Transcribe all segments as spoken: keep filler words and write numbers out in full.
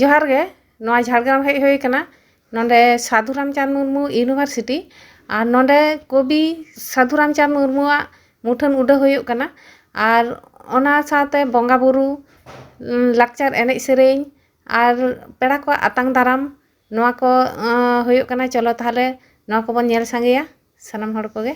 ᱡᱚᱦᱟᱨ ᱜᱮ᱾ ᱱᱚᱣᱟ ᱡᱷᱟᱲᱜᱨᱟᱢ ᱦᱮᱡ ᱦᱩᱭ ᱟᱠᱟᱱᱟ, ᱱᱚᱰᱮ ᱥᱟᱫᱷᱩ ᱨᱟᱢᱪᱟᱸᱫᱽ ᱢᱩᱨᱢᱩ ᱤᱭᱩᱱᱤᱵᱷᱟᱨᱥᱤᱴᱤ, ᱟᱨ ᱱᱚᱰᱮ ᱠᱚᱵᱤ ᱥᱟᱫᱷᱩ ᱨᱟᱢᱪᱟᱸᱫᱽ ᱢᱩᱨᱢᱩᱣᱟᱜ ᱢᱩᱴᱷᱟᱹᱱ ᱩᱰᱟᱹᱣ ᱦᱩᱭᱩᱜ ᱠᱟᱱᱟ᱾ ᱟᱨ ᱚᱱᱟ ᱥᱟᱶᱛᱮ ᱵᱚᱸᱜᱟ ᱵᱩᱨᱩ, ᱞᱟᱠᱪᱟᱨ, ᱮᱱᱮᱡ ᱥᱮᱨᱮᱧ ᱟᱨ ᱯᱮᱲᱟ ᱠᱚᱣᱟᱜ ᱟᱛᱟᱝ ᱫᱟᱨᱟᱢ, ᱱᱚᱣᱟ ᱠᱚ ᱦᱩᱭᱩᱜ ᱠᱟᱱᱟ᱾ ᱪᱚᱞᱚ ᱛᱟᱦᱚᱞᱮ ᱱᱚᱣᱟ ᱠᱚᱵᱚᱱ ᱧᱮᱞ ᱥᱟᱸᱜᱮᱭᱟ ᱥᱟᱱᱟᱢ ᱦᱚᱲ ᱠᱚᱜᱮ᱾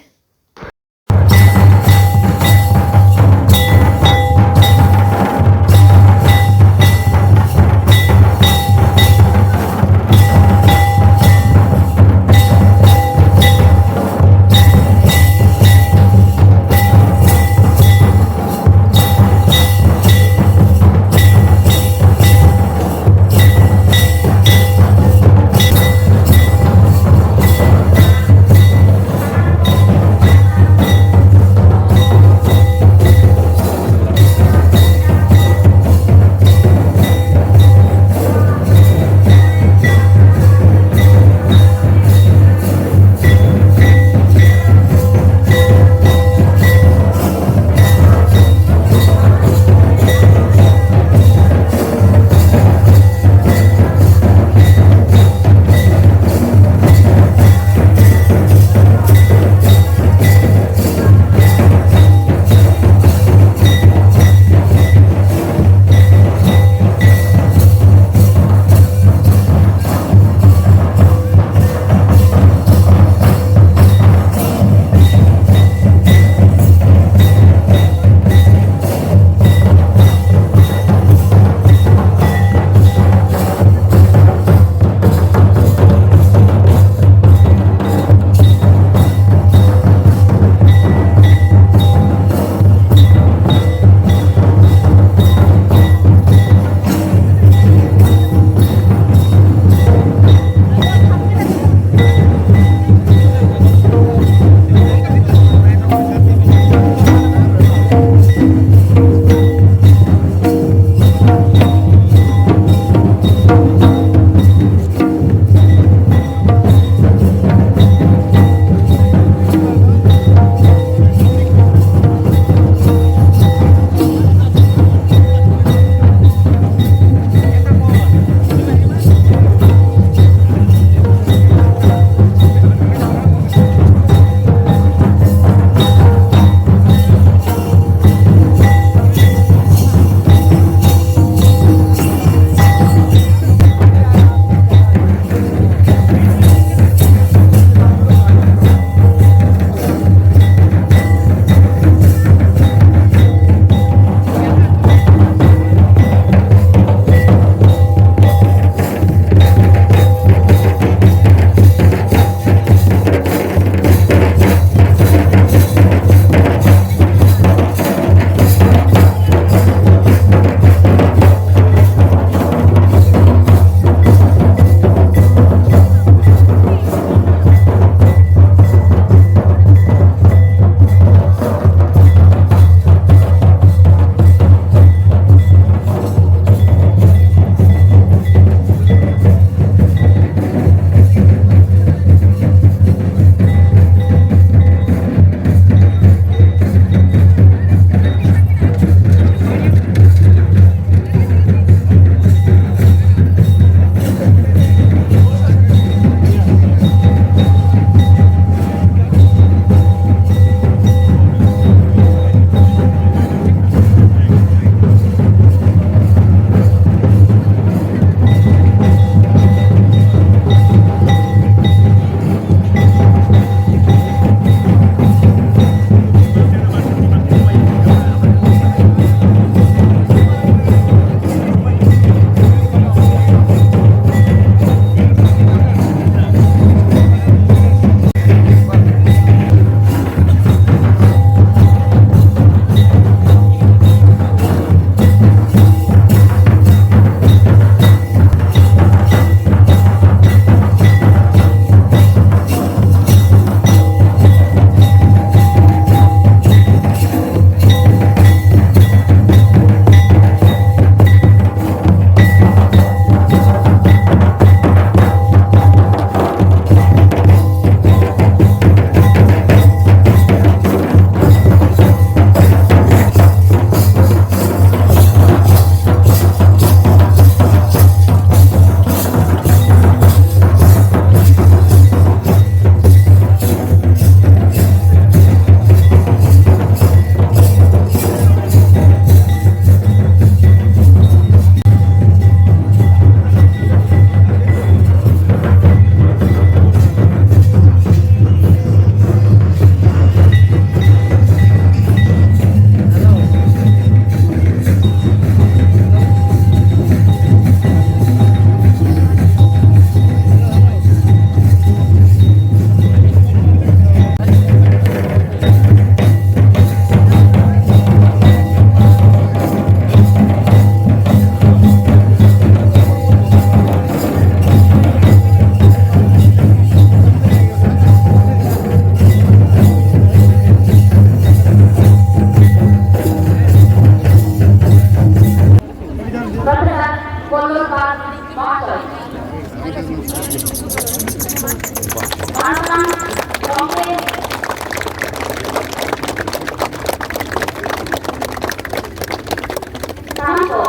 ᱥᱟᱱᱟᱢ ᱠᱚ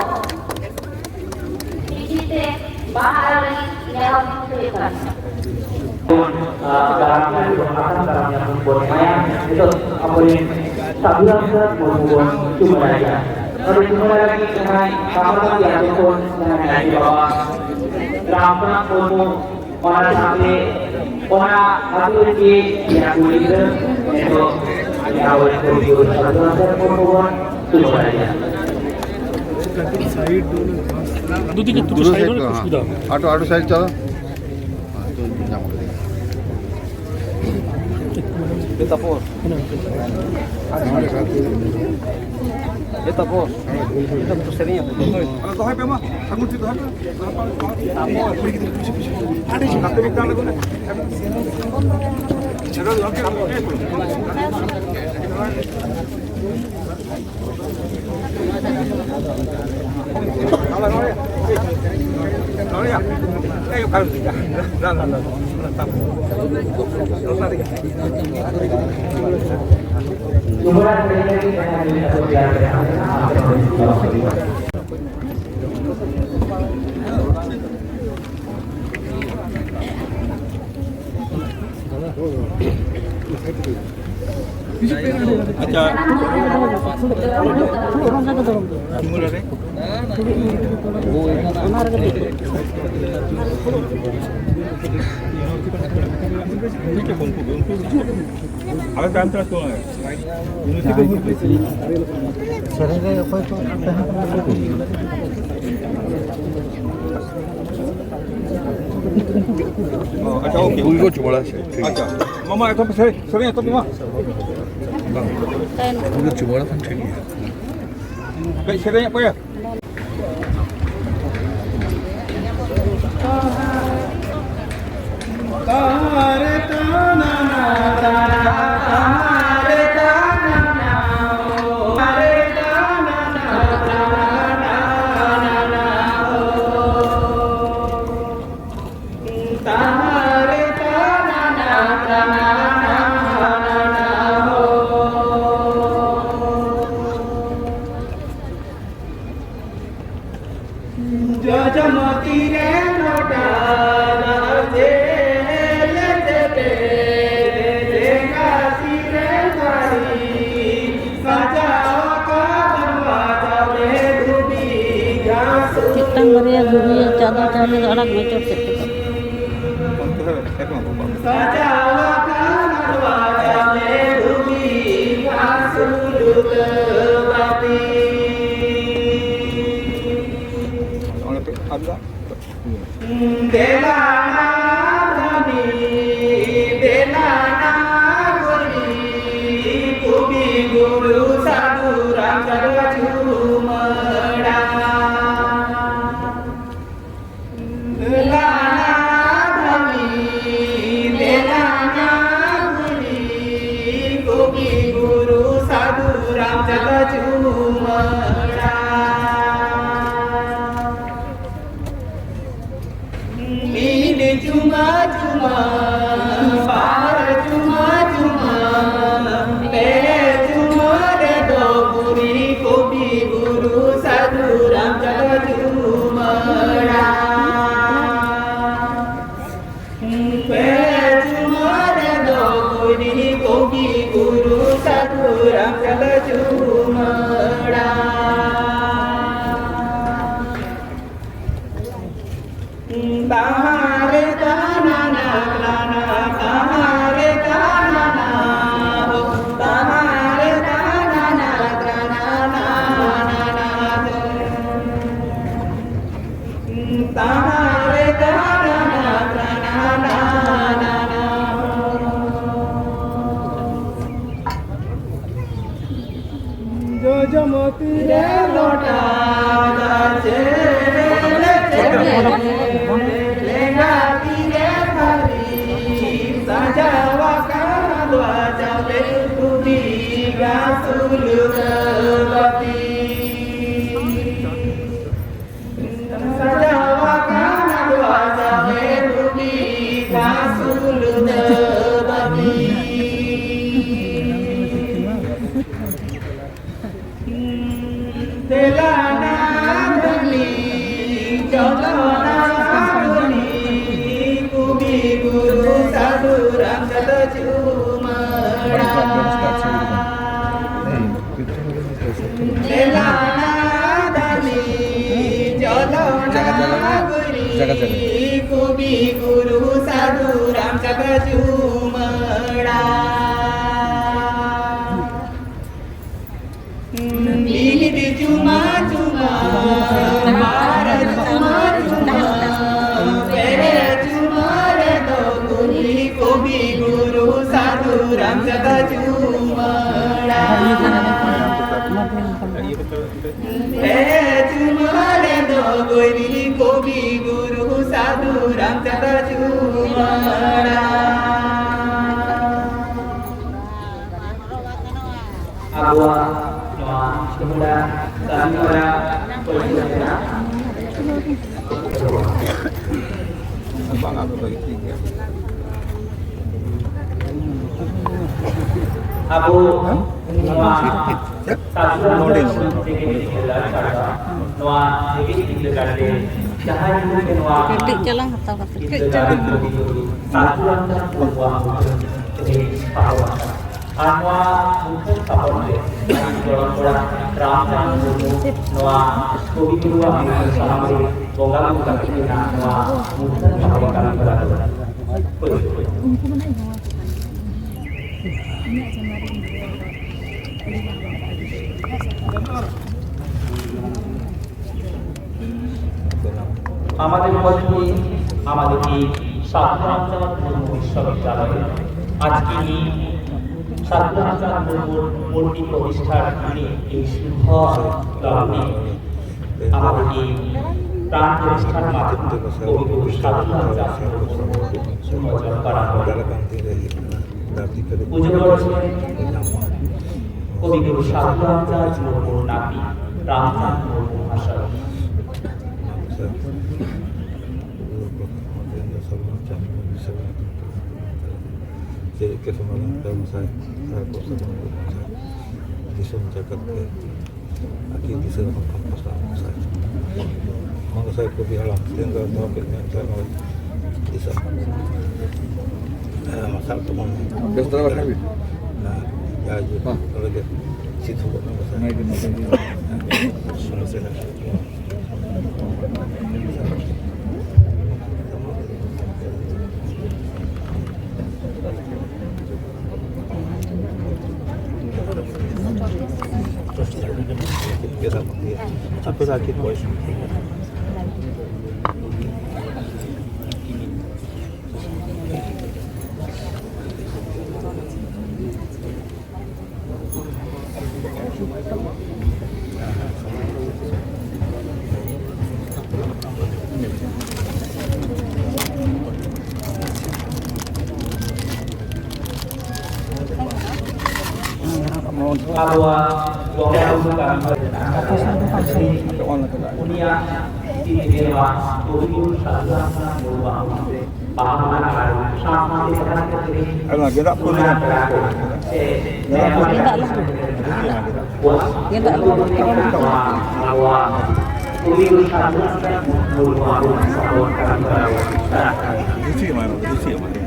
ᱱᱤᱡᱮᱛᱮ ᱵᱟᱦᱟ ᱟᱨᱟᱣ ᱞᱟᱹᱜᱤᱫ ᱱᱮᱦᱚᱨ ᱦᱩᱭᱩᱜ ᱠᱟᱱᱟ᱾ ᱵᱚᱱ, ᱟᱨ ᱫᱟᱨᱟᱢ ᱧᱟᱯᱟᱢ ᱵᱚᱱ ᱮᱢᱟᱭᱟ᱾ ᱱᱤᱛᱚᱜ ᱟᱵᱚᱨᱮᱱ ᱥᱟᱹᱫᱷᱩ ᱨᱟᱢᱪᱟᱸᱫᱽ ᱢᱩᱨᱢᱩ ᱵᱚᱱ ᱪᱩᱢᱟᱹᱲᱟᱭᱟ᱾ ᱱᱚᱰᱮ ᱪᱩᱢᱟᱹᱲᱟ ᱞᱟᱹᱜᱤᱫ ᱡᱟᱦᱟᱸᱭ ᱵᱟᱵᱟ ᱛᱟᱠᱚ ᱟᱛᱳ ᱠᱷᱚᱱ ᱡᱟᱦᱟᱸᱭ ᱱᱟᱭᱠᱮ ᱵᱟᱵᱟ ᱨᱟᱢᱪᱟᱸᱫᱽ ᱢᱩᱨᱢᱩ, ᱚᱱᱟ ᱥᱟᱶᱛᱮ ᱚᱱᱟ ᱟᱛᱳ ᱨᱮᱱ ᱜᱮ ᱯᱮᱭᱟ ᱠᱩᱲᱤ ᱜᱤᱫᱽᱨᱟᱹ ᱱᱤᱛᱚᱜ ᱟᱵᱚᱨᱮᱱ ᱠᱚᱵᱤ ᱜᱩᱨᱩ ᱥᱟᱹᱫᱷᱩ ᱨᱟᱢᱪᱟᱸᱫᱽ ᱢᱩᱨᱢᱩ ᱵᱚᱱ ᱪᱩᱢᱟᱹᱲᱟᱭᱟ᱾ দুদিকে দুটো দুটো সাইড সাইড হলে তো, খুব হ্যাঁ। সুবিধা হবে। আটো, আটো সাইড চলো। হ্যাঁ, তো জামা পরে। এ তাপস। এ তাপস। এ তাপস, সেদিন। ᱫᱚᱦᱚᱭ ᱯᱮ ᱢᱟ, ᱟᱹᱜᱩ ᱴᱷᱤᱠ ᱫᱚᱦᱚᱭ ᱯᱮ᱾ ᱟᱪᱪᱷᱟ᱾ ᱟᱞᱮ ᱛᱟᱭᱚᱢ ᱛᱮ ᱟᱹᱪᱩᱨᱚᱜ ᱢᱮ᱾ ᱥᱮᱨᱮᱧ ᱨᱮ ᱚᱠᱚᱭ ᱠᱚ ᱛᱟᱦᱮᱸ ᱠᱟᱱᱟ? ᱚ, ᱟᱪᱪᱷᱟ, ᱳᱠᱮ᱾ ᱩᱱᱠᱩ ᱪᱩᱢᱟᱹᱲᱟ ᱥᱮ, ᱴᱷᱤᱠ᱾ ᱟᱪᱪᱷᱟ, ᱢᱟᱢᱟ, ᱮᱛᱚᱦᱚᱵ ᱯᱮ, ᱥᱮᱨᱮᱧ, ᱥᱮᱨᱮᱧ ᱮᱛᱚᱦᱚᱵ ᱯᱮ ᱢᱟ᱾ ᱵᱟᱝ, ᱩᱱᱠᱩ ᱪᱩᱢᱟᱹᱲᱟ ᱠᱷᱟᱱ ᱴᱷᱤᱠ ᱜᱮᱭᱟ᱾ ᱠᱟᱹᱡ ᱥᱮᱨᱮᱧ ᱚᱠᱚᱭᱟ? ᱢᱤᱫᱴᱟᱝ ᱵᱟᱨᱭᱟ ᱜᱩᱨᱤᱭᱟᱹ ᱪᱟᱸᱫᱚ ᱪᱟᱣᱞᱮ ᱫᱚ ᱟᱲᱟᱜ ᱢᱮ ᱪᱚᱴ ᱥᱮᱫ ᱛᱮᱫᱚ᱾ ᱫᱮᱞᱟᱱᱟ ᱫᱷᱟᱹᱱᱤ, ᱫᱮᱞᱟᱱᱟ ᱜᱩᱨᱤ, ᱠᱚᱵᱤ ᱜᱩᱨᱩ ᱥᱟᱹᱫᱷᱩ ᱨᱟᱢᱪᱟᱸᱫᱽ ᱪᱩᱢᱟᱹᱲᱟ᱾ ᱫᱮᱞᱟᱱᱟ ᱫᱷᱟᱹᱱᱤ, ᱫᱮᱞᱟᱱᱟ ᱜᱩᱨᱤ, ᱠᱚᱵᱤ ᱜᱩᱨᱩ ᱥᱟᱹᱫᱷᱩ ᱨᱟᱢᱪᱟᱸᱫᱽ ᱪᱩᱢᱟᱹᱲᱟ᱾ ᱢᱤᱫ ᱪᱩᱢᱟᱹ ᱪᱩᱢᱟᱹ, ᱵᱟᱨ ᱪᱩᱢᱟᱹ ᱪᱩᱢᱟᱹ, ᱯᱮ ᱪᱩᱢᱟᱹ ᱨᱮᱫᱚ ᱜᱩᱨᱤ ᱠᱚᱵᱤ ᱜᱩᱨᱩ ᱥᱟᱹᱫᱷᱩ ᱨᱟᱢᱪᱟᱸᱫᱽ ᱪᱩᱢᱟᱹᱲᱟ᱾ ᱯᱮ ᱪᱩᱢᱟᱹ ᱨᱮᱫᱚ ᱜᱩᱨᱤ ᱠᱚᱵᱤ ᱜᱩᱨᱩ ᱥᱟᱹᱫᱷᱩ ᱨᱟᱢᱪᱟᱸᱫᱽ ᱪᱩᱢᱟᱹᱲᱟ᱾ ᱛᱟᱦᱟᱨᱮ ᱛᱟᱱᱟᱱᱟ ᱛᱟᱱᱟ, ᱛᱟᱦᱟᱨᱮ ᱛᱟᱱᱟᱱᱟ ᱦᱳ, ᱛᱟᱦᱟᱨᱮ ᱛᱟᱱᱟᱱᱟ ᱛᱟᱱᱟᱱᱟ ᱦᱳ᱾ ᱛᱟᱦᱟᱨᱮ ᱛᱟᱱᱟᱱᱟ ᱛᱟᱱᱟᱱᱟ ᱦᱳ᱾ ᱡᱚᱡᱚᱢ ᱛᱤᱨᱮ ᱞᱚᱴᱟ ᱫᱟᱜ ᱪᱮ ᱞᱮᱸᱜᱟ ᱛᱤᱨᱮ ᱛᱷᱟᱹᱨᱤ ᱥᱟᱡᱟᱣ ᱟᱠᱟᱱ ᱱᱚᱣᱟ ᱪᱟᱣᱞᱮ ᱩᱛᱩ ᱫᱤᱜᱷᱟ ᱥᱩᱞᱩ ᱵᱟᱹᱛᱤ᱾ ᱥᱟᱡᱟᱣ ᱟᱠᱟᱱ ᱱᱚᱣᱟ ᱪᱟᱣᱞᱮ ᱩᱛᱩ ᱫᱤᱜᱷᱟ ᱥᱩᱞᱩ ᱵᱟᱹᱛᱤ᱾ ᱫᱮᱞᱟᱱᱟ ᱫᱷᱟᱹᱱᱤ, ᱪᱚᱞᱚᱱᱟ ᱡᱟᱭᱜᱟ ᱡᱟᱭᱜᱟ᱾ ᱠᱚᱵᱤ ᱜᱩᱨᱩ ᱥᱟᱫᱷᱩ ᱨᱟᱢᱪᱟᱸᱫᱽ ᱪᱩᱢᱟᱹᱲᱟ᱾ ᱵᱤᱞᱤᱫ ᱪᱩᱢᱟ ᱪᱩᱢᱟ, ᱵᱟᱨ ᱪᱩᱢᱟ ᱪᱩᱢᱟ, ᱯᱮ ᱪᱩᱢᱟ ᱨᱮᱫᱚ ᱠᱩᱞᱤ ᱠᱚᱵᱤ ᱜᱩᱨᱩ ᱥᱟᱫᱷᱩ ᱨᱟᱢᱪᱟᱸᱫᱽ ᱪᱩᱢᱟᱹᱲᱟ᱾ ᱯᱮ ᱪᱩᱢᱟ ᱨᱮᱫᱚ ᱠᱩᱞᱤ ᱠᱚᱵᱤ ᱜᱩᱨᱩ ᱥᱟᱫᱷᱩ ᱨᱟᱢᱪᱟᱸᱫᱽ ᱪᱩᱢᱟᱹᱲᱟ᱾ ᱟᱵᱚᱣᱟᱜ ᱱᱚᱣᱟ ᱪᱩᱢᱟᱹᱲᱟ ᱠᱟᱹᱢᱤᱦᱚᱨᱟ ᱯᱟᱹᱭᱞᱟᱹ ᱨᱮᱱᱟᱜ ᱟᱵᱚ ᱱᱚᱣᱟ ᱥᱟᱹᱫᱷᱩ ᱨᱟᱢᱪᱟᱸᱫᱽ ᱢᱩᱨᱢᱩ ᱡᱮᱜᱮᱛ ᱵᱤᱨᱫᱟᱹᱜᱟᱲ ᱪᱷᱟᱰᱟ ᱱᱚᱣᱟ ᱡᱮᱜᱮᱛ ᱵᱤᱨᱫᱟᱹᱜᱟᱲ ᱨᱮ ᱡᱟᱦᱟᱸᱭ ᱜᱩᱨᱩ ᱜᱮ ᱱᱚᱣᱟ ᱠᱟᱹᱴᱤᱡ ᱪᱟᱞᱟᱝ ᱦᱟᱛᱟᱣ ᱠᱟᱛᱮ ᱠᱟᱹᱡ ᱵᱤᱨᱫᱟᱹᱜᱟᱲ ᱪᱟᱞᱟᱝ ᱨᱮ ᱦᱟᱛᱟᱣ᱾ ᱜᱩᱨᱩ ᱥᱟᱹᱫᱷᱩ ᱨᱟᱢᱪᱟᱸᱫᱽ ᱢᱩᱨᱢᱩᱣᱟᱜ ᱢᱩᱴᱷᱟᱹᱱ ᱨᱮ ᱛᱷᱟᱯᱚᱱ ᱟᱠᱟᱱᱟ᱾ ᱟᱨ ᱱᱚᱣᱟ ᱢᱩᱴᱷᱟᱹᱱ ᱛᱷᱟᱯᱚᱱ ᱨᱮ ᱜᱚᱲᱚᱢ ᱠᱚᱲᱟ ᱨᱟᱢᱪᱟᱸᱫᱽ ᱢᱩᱨᱢᱩ ᱱᱚᱣᱟ ᱠᱚᱵᱤ ᱜᱩᱨᱩᱣᱟᱜ ᱢᱩᱴᱷᱟᱹᱱ ᱥᱟᱢᱟᱝ ᱨᱮ ᱵᱚᱸᱜᱟ ᱵᱩᱨᱩ ᱠᱟᱛᱮ ᱜᱮ ᱱᱟᱜ ᱱᱚᱣᱟ ᱢᱩᱴᱷᱟᱹᱱ ᱛᱷᱟᱯᱚᱱ ᱠᱟᱹᱢᱤ ᱦᱚᱨᱟ ᱫᱚ ᱦᱩᱭᱩᱜ ᱠᱟᱱᱟ᱾ আমাদের মধ্যে আমাদের এই সাধু রামচাঁদ মুর্মু বিশ্ববিদ্যালয়ে আজকে এই সাধু রামচাঁদ মুর্মুর মূর্তি প্রতিষ্ঠার দিনে এই শুভ লগ্নে আমাদের এই প্রাণ প্রতিষ্ঠার মাধ্যমে কবিগুরু সাধু রামচাঁদ মুর্মুর উন্মোচন করা হয়। পুজো করছেন কবিগুরু সাধু রামচাঁদ মুর্মুর নাতি রামচাঁদ মুর্মু মহাশয়। ᱪᱮᱫ ᱠᱚ ᱥᱚᱢᱟᱫᱷᱟᱱ ᱠᱟᱱᱟ ᱥᱟᱭ, ᱛᱟᱨᱯᱚᱨ ᱥᱟᱫᱷᱩ ᱨᱟᱢᱪᱟᱸᱫᱽ ᱫᱤᱥᱚᱢ ᱡᱟᱠᱟᱛ ᱨᱮ ᱟᱹᱠᱤᱞ ᱫᱤᱥᱟᱹ ᱦᱚᱸ ᱠᱚᱢ ᱠᱚᱥᱴᱚ ᱢᱚᱱᱥᱟᱭ᱾ ᱢᱚᱱᱥᱟᱭ ᱠᱚᱵᱤ ᱦᱟᱲᱟᱢ ᱛᱮᱦᱮᱧ ᱫᱚ ᱫᱚᱦᱚ ᱠᱮᱫ ᱢᱮᱭᱟ ᱛᱚ ᱱᱚᱜᱼᱚᱭ ᱫᱤᱥᱚᱢ᱾ ᱦᱮᱸ, ᱢᱟᱨᱥᱟᱞ ᱛᱟᱵᱚᱱ ᱢᱮ᱾ ᱵᱮᱥ ᱫᱷᱟᱨᱟ ᱵᱟᱠᱷᱟᱱ ᱜᱮ᱾ ᱦᱮᱸ, ᱡᱟᱭ ᱡᱩᱜᱽ ᱦᱮᱸ᱾ ᱱᱚᱰᱮ ᱜᱮ ᱥᱤᱫᱷᱩ ᱠᱚ ᱢᱮᱱ ᱠᱟᱛᱷᱟ᱾ ᱱᱟᱭ ᱜᱮ ᱱᱟᱯᱟᱭ ᱜᱮ᱾ ᱦᱮᱸ, ᱢᱚᱱᱥᱟᱭ᱾ ᱟᱵᱚᱣᱟᱜ ᱵᱚᱸᱜᱟ ᱵᱩᱨᱩ ᱠᱟᱹᱢᱤ ᱦᱚᱨᱟ ᱨᱮᱱᱟᱜ ᱠᱟᱛᱷᱟ ᱩᱱᱤᱭᱟᱜ ᱛᱤ ᱨᱮ ᱱᱚᱣᱟ ᱯᱩᱨᱩᱫᱷᱩᱞ ᱥᱟᱹᱫᱷᱩ ᱨᱟᱢᱪᱟᱸᱫᱽ ᱢᱩᱨᱢᱩᱣᱟᱜ ᱦᱚᱛᱮ ᱵᱟᱦᱟ ᱢᱟᱞᱟ ᱟᱨ ᱥᱟᱶ ᱥᱟᱶᱛᱮ ᱡᱟᱦᱟᱸ ᱠᱷᱟᱹᱛᱤᱨ ᱟᱫᱚ ᱜᱮᱫᱟᱜ ᱠᱚ ᱚᱱᱟ ᱢᱮᱱᱟᱜ ᱯᱮᱲᱟ ᱠᱚ ᱥᱮ ᱜᱮᱫᱟᱜ ᱞᱟᱦᱟ᱾ ᱜᱮᱫᱟᱜ ᱞᱟᱦᱟ᱾ ᱱᱚᱣᱟ ᱟᱵᱚᱣᱟᱜ ᱯᱩᱨᱩᱫᱷᱩᱞ ᱥᱟᱹᱫᱷᱩ ᱨᱟᱢᱪᱟᱸᱫᱽ ᱢᱩᱨᱢᱩᱣᱟᱜ ᱥᱟᱯᱚᱨᱴ ᱠᱟᱹᱢᱤ ᱦᱚᱨᱟ ᱵᱚᱱ ᱪᱟᱞᱟᱜ ᱠᱟᱱᱟ᱾ ᱫᱩᱥᱤ ᱮᱢᱟᱭ ᱢᱮ, ᱫᱩᱥᱤ ᱮᱢᱟᱭ ᱢᱮ᱾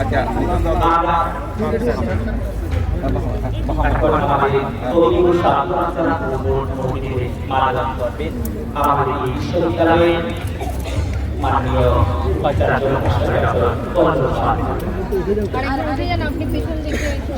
ᱟᱪᱪᱷᱟ, ᱱᱤᱛᱚᱜ ᱫᱚ ᱟᱵᱚ ᱱᱚᱣᱟ ᱨᱮ ᱛᱚᱵᱤ ᱜᱩᱨᱩ ᱥᱟᱫᱷᱩ ᱨᱟᱢᱪᱟᱸᱫᱽ ᱢᱩᱨᱢᱩ ᱢᱩᱨᱛᱤ ᱨᱮ ᱢᱟᱞᱟ ᱫᱟᱱ ᱠᱚᱨᱵᱮᱱ ᱟᱵᱚ ᱵᱤᱥᱥᱚᱵᱤᱫᱽᱫᱟᱞᱚᱭ ᱢᱟᱱᱱᱤᱭᱚ ᱩᱯᱟᱪᱟᱨᱡᱚ ᱢᱚᱦᱳᱫᱚᱭ ᱠᱚ ᱠᱚᱞ ᱠᱚᱣᱟ᱾ আর উঠে যান, আপনি পিছন দিকে একটু।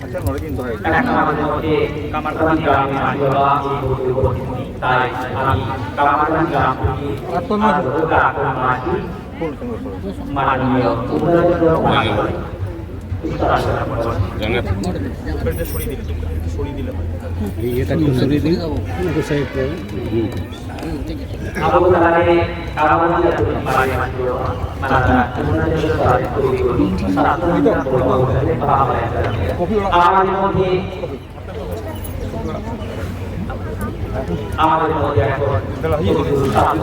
আচ্ছা, নড়ে কিন্তু হয়। এখন আমাদের মধ্যে কামারখানি গ্রামে মাটি বাবা এই মুহূর্তে উপস্থিত নেই, তাই আমি কামারখানি গ্রাম থেকে আন্দোলনরত মাঝি মাননীয় উদয়চন্দ্র মাহাতো। জানাত। একটু সরিয়ে দিলে, একটু সরিয়ে দিলে হয়। এই এটা একটু সরিয়ে দিন, একটু সাইড করুন। হুম। ᱟᱵᱚ ᱛᱟᱞᱟᱨᱮ ᱟᱵᱚ ᱨᱮᱱ ᱟᱹᱛᱩ ᱢᱟᱨᱟᱝ ᱢᱟᱹᱡᱷᱤ ᱵᱟᱵᱟ, ᱢᱟᱱᱟᱣ ᱩᱢᱟᱹᱱ ᱥᱚᱨᱮᱱ ᱠᱚ ᱤᱫᱤ ᱠᱚ ᱥᱟᱱᱟᱢ ᱠᱚ ᱵᱟᱵᱟ ᱠᱚ ᱠᱟᱛᱮ ᱯᱟᱲᱦᱟᱣ ᱫᱟᱲᱮᱭᱟᱜ ᱠᱟᱱᱟ᱾ ᱟᱵᱚ ᱢᱚᱫᱽᱫᱷᱮ আমাদের মধ্যে এখন সাধু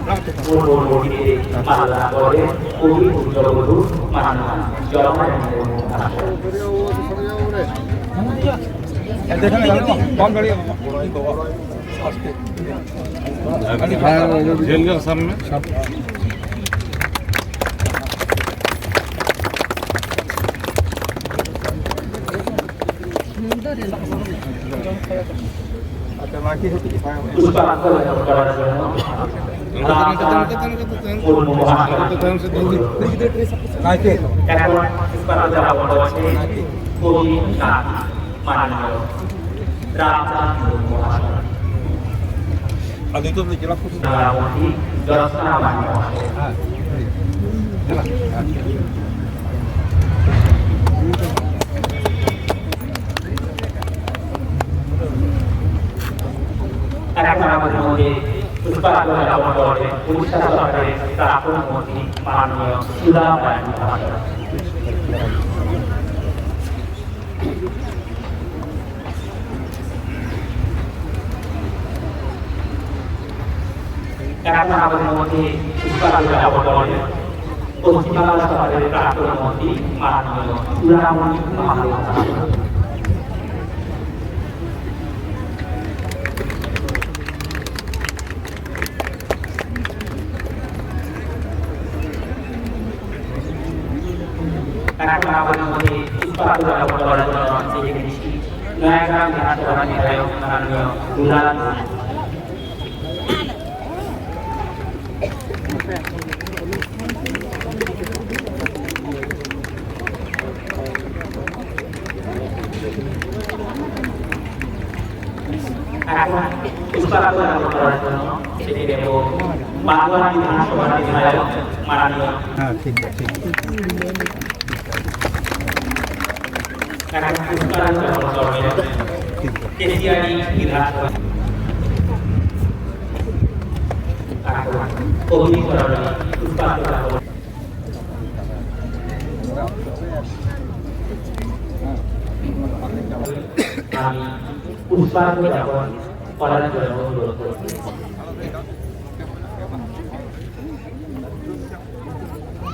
ভাষাতে পূর্ববর্তীতে মাল্লা করে কবি পুত্রবধূ মান্না জওহরলাল নেহরু ভাষা। পুষ্পাঞ্জলি অর্পণ করার জন্য রামদাস মুর্মু মহাশয়। এখন পুষ্পাঞ্জলি অর্পণ করছে কবি নাথ মাননীয় রামদাস মুর্মু মহাশয়। নারায়ণমূর্তি জ্যোৎস্না মাননীয় মহাশয়। এখন আমাদের মধ্যে পুষ্পার্ঘ্য জ্ঞাপন করবেন উড়িষ্যা সরকারের প্রাক্তন মন্ত্রী মাননীয় সুধা ব্যানার্জি মহাশয়। এখন আমাদের মধ্যে পুষ্পার্ঘ্য জ্ঞাপন করবেন পশ্চিমবাংলা সরকারের প্রাক্তন মন্ত্রী মাননীয় চূড়ামণি মহাকুমার। এখন আমাদের মধ্যে পুষ্পার্ঘ্য জ্ঞাপন করার জন্য ডেকে নিচ্ছি নয়াগ্রাম বিধানসভা বিধায়ক মাননীয় দুলাল। এখন পুষ্পার্ঘ্য জ্ঞাপন করার জন্য ডেকে নেব বাগবান বিধানসভার বিধায়ক মাননীয়। হ্যাঁ, ঠিক আছে, ঠিক আছে। এখন পুষ্পার্ঘ্য জ্ঞাপন করবেন কেশিয়ারি বিধানসভা। এখন অগ্নিচরণে পুষ্পার্ঘ্য জ্ঞাপন। আমি পুষ্পার্ঘ্য জ্ঞাপন করার জন্য অনুরোধ করছি।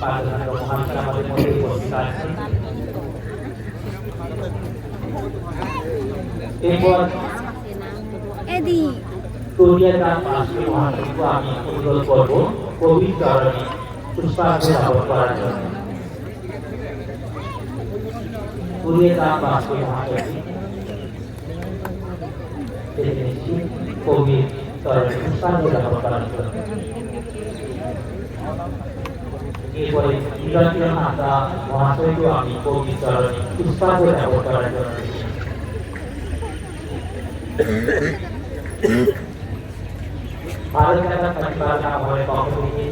পাঁচ হাজার মহাশয় আমাদের মধ্যে উপস্থিত আছেন। এরপর এদি। তুলিয়া দান মাসকে মহাশয়কে আমি অনুরোধ করব কবির চরণে পুষ্পার্ঘ্য জ্ঞাপন করার জন্য। তুলিয়া দান মাসকে মহাশয়কে কবির চরণে পুষ্পার্ঘ্য জ্ঞাপন করার জন্য। এরপরে নিরঞ্জন হাজরা মহাশয়কেও আমি কবির চরণে পুষ্পার্ঘ্য জ্ঞাপন করার জন্য। ভারত জাগা পরিবার নাম হলে পক্ষ থেকে